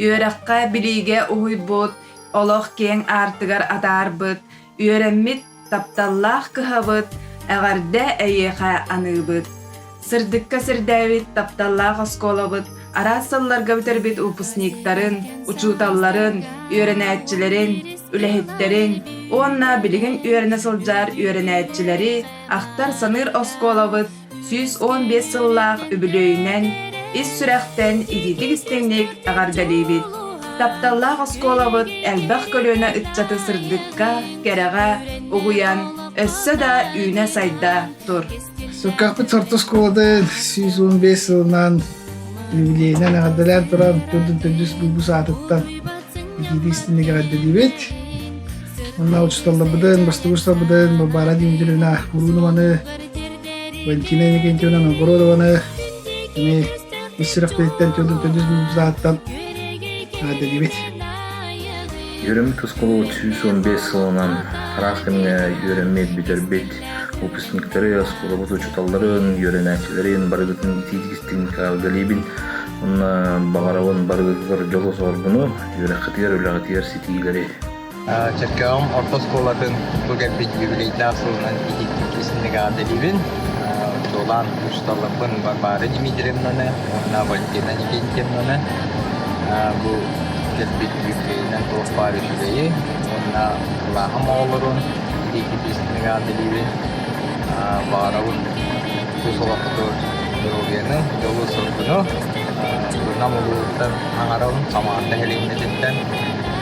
Үөрэххэ, билиигэ уһуйбут, олох киэҥ аартыгар атаарбыт, үөрэммит тапталлаах кыһабыт, эҕэрдэ эйиэхэ аныыбыт. Сырдыкка сирдээбит тапталлаах оскуолабыт араас сылларга бүтэрбит выпускниктарын, учууталларын, үөрэнээччилэрин, үлэһиттэрин уонна билигин үөрэнэ сылдьар үөрэнээччилэри ахтар-саныыр оскуолабыт 115 сыллаах үбүлүөйүнэн ис сүрэхтэн итиитик-истиҥник эҕэрдэлиибит! Тапталлаах оскуолабыт элбэх көлүөнэ ыччаты сырдыкка, кэрэҕэ угуйан, өссө да үүнэ-сайда тур! Суккахпыт орто оскуолатын 115 сылынан юбилейынан эҕэрдэлээн туран төрдүн төрдүс булбус аатыттан итиитик истиҥник эҕэрдэлиибит. Онно учууталларбытын, бастакы учууталбытын Балбаара Дмитриевна Мурунованы, Валентина Иннокентьевна Новгородованы эмиэ ис сүрэхтэриттэн төрдүн төрдүс булбус аатыттан эҕэрдэлиибит. Үөрэммит оскуолабыт 115 сылынан араас кэмҥэ үөрэммит, бүтэрбит выпускниктары, оскуолабыт учууталларын, үөрэнээччилэрин барыгытын итиитик истиҥник эҕэрдэлиибин. Уонна баҕарабын барыгытыгар дьолу-соргуну, үөрэххитигэр, үлэҕитигэр ситиһиилэри. Чөркөөҕүм орто оскуолатын бу кэлбит юбилейдаах сылынан итиитик истиҥник эҕэрдэлиибин. Чуолаан учууталларбын Варвара Дмитриевнаны уонна Валентина Никитьевнаны бу кэлбит юбилейынан туох баар үчүгэйи уонна кылааһым оҕолорун итиитик истиҥник эҕэрдэлиибин. Баҕарабын тус олоххутугар доруобуйаны, дьолу-соргуну, Нам улууһуттан аҥарабын Хамаҕатта нэһилиэнньэтиттэн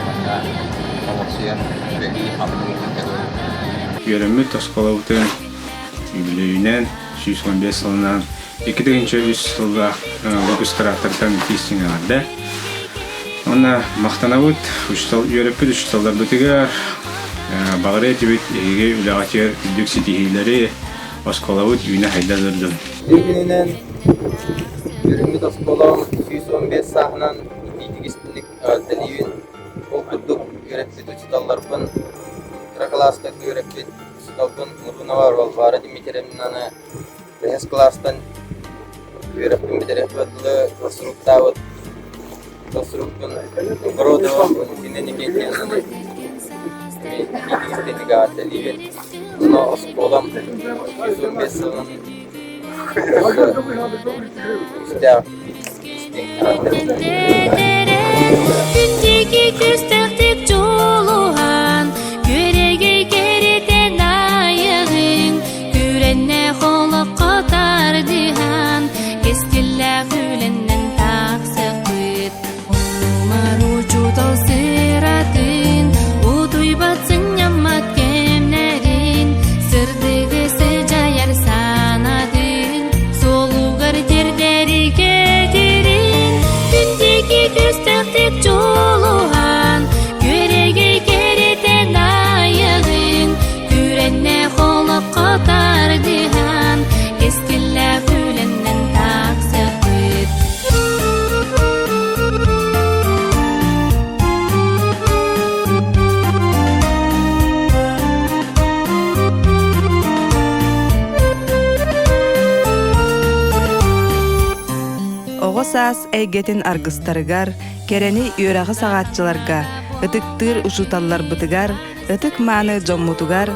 уонна олохсуйан үлэлии-хамныы сылдьабын. Үөрэммит оскуолабытын үбүлүөйүнэн 115 сылынан 2003 сыллаах выпусктарааттартан итии эҕэрдэ. Уонна махтанабыт учуутал үөрэппит учууталларбытыгар баҕарыа этибит эһиги үлэҕитигэр үрдүк ситиһиилэри, оскуолабыт үүнэ-сайда турдун. Биир күнүнэн үөрэммит оскуолам 115 сааһынан итиитик истиҥник эҕэрдэлиибин. Ол курдук үөрэппит учууталларбын, кыра кылаастарга үөрэппит учууталбын Мурунова Варвара Дмитриевнаны бэһис кылаастан үөрэхпин бүтэриэхпэр дылы сурукtaабыт сурукпун Огородова Валентина Никитьевнаны итиитик истиҥник эҕэрдэлиибин. Онно оскуолам 115 сылын күүстээх истиҥ Күндүгү күстөхтүк дьулуһан, күөрэгэй кэритэн айаҕын, күрэннээх олоххо тардыһан, кэскиллээх үлэннэн тахсыахпыт. Умар учуутал сыратын, утуйбат сынньаммат кэмнэрин, сырдыгы сыдьайар санатын, суолугар тиэрдэри кэтирин, күндүгү күстөхтүк дьулуһан, күөрэгэй кэритэн айаҕын, күрэннээх олоххо тардыһан, кэскиллээх үлэннэн тахсыахпыт. Оҕо саас эйгэтин аргыстарыгар, кэрэни үөрэҕи саҕааччыларга, ытыктыыр учууталларбытыгар, ытык-мааны дьоммутугар,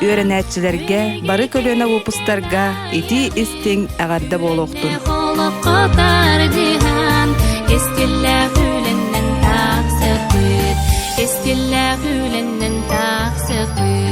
үөрэнээччилэргэ, бары көлүөнэ выпустарга итии-истиҥ эҕэрдэ буолуохтун. Олоххо тардыһан, кэскиллээх үлэннэн тахсыахпыт, кэскиллээх үлэннэн тахсыахпыт.